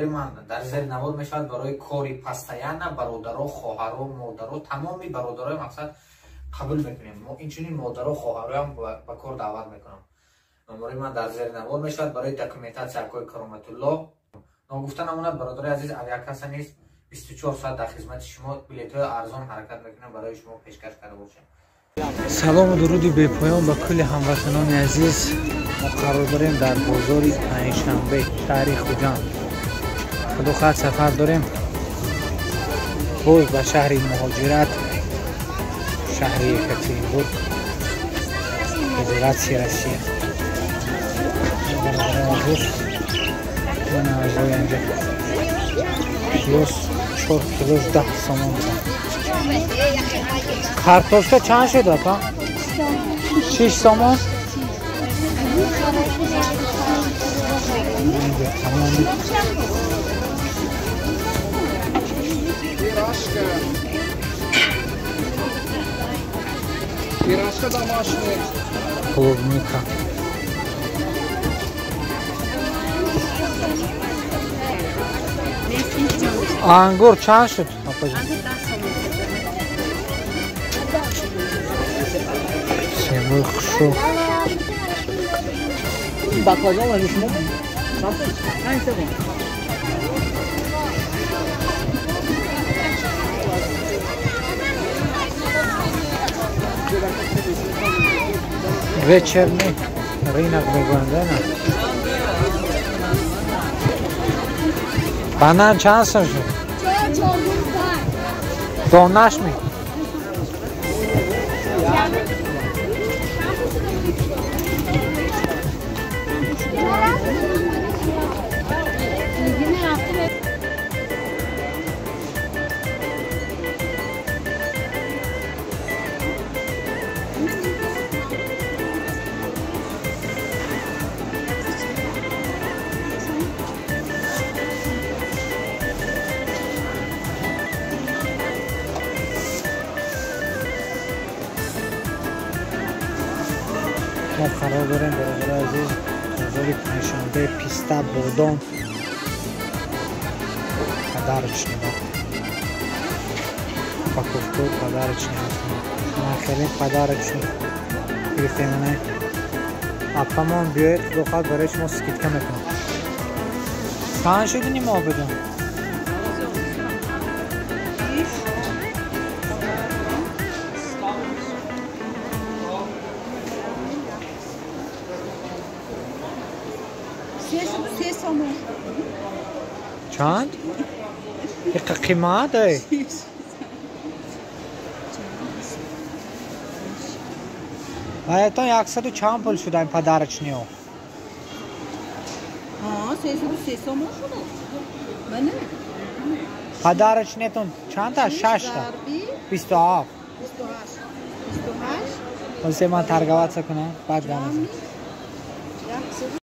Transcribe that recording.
Номери ман дар зери навор мешавад барои кори постоянно бародаро, хоҳаро, модаро, тамоми бародарои мақсад қабул мекунем. Мо инчунин модаро, хоҳароам ба кор даъват мекунам. Номери ман дар зери навор мешавад барои документатсия акои Кароматулло. Ногуфта намонад, бародари азиз, авиакасса низ 24 соат дар хизмати шумо, билетҳои арзон ҳаракат мекунам барои шумо пешкаш карда бошем. Салому дуруди бепоён ба кулли ҳамватанони азиз. Мо қарор дорем дар бозори Панҷшанбе, шаҳри Хуҷанд. Худо хоҳад, сафар дорем боз ба шаҳри муҳоҷират, шаҳри Екатеринбург, Федератсияи Россия. Бародарони азиз, ман аъзои инҷа пиёз 4 килош 10 сомон будам. Картошка чанд шуд, апа? 6 сомон. Инҷа тамоми Пирожка домашняя. Клубника. Ангур чанд шуд, апаҷон? Себои хушрӯ. Баклажан ва шумо? Вечерний рынок мегӯянд, на? Банан чанд сом шуд? Донаш ми? Мо қарор дорем, бародари азиз, бозори Панҷшанбе. Писта, бодом, подарочный, упаковкаи подарочный ҳастанд. Ман хеле подарочный гирифтем. Ана апамон, биёед, худо хоҳад, барои шумо скидка мекунам. Чанд шуд ини моҳ бидон? Чанд? Иқа қимат ай? Ваятон яксаду чанд пул шуда ин подарочныйо? Подарочныйтон чандта? Шашта. 27. Ҳозир ман торговаться кунам, баъд гап мезанам.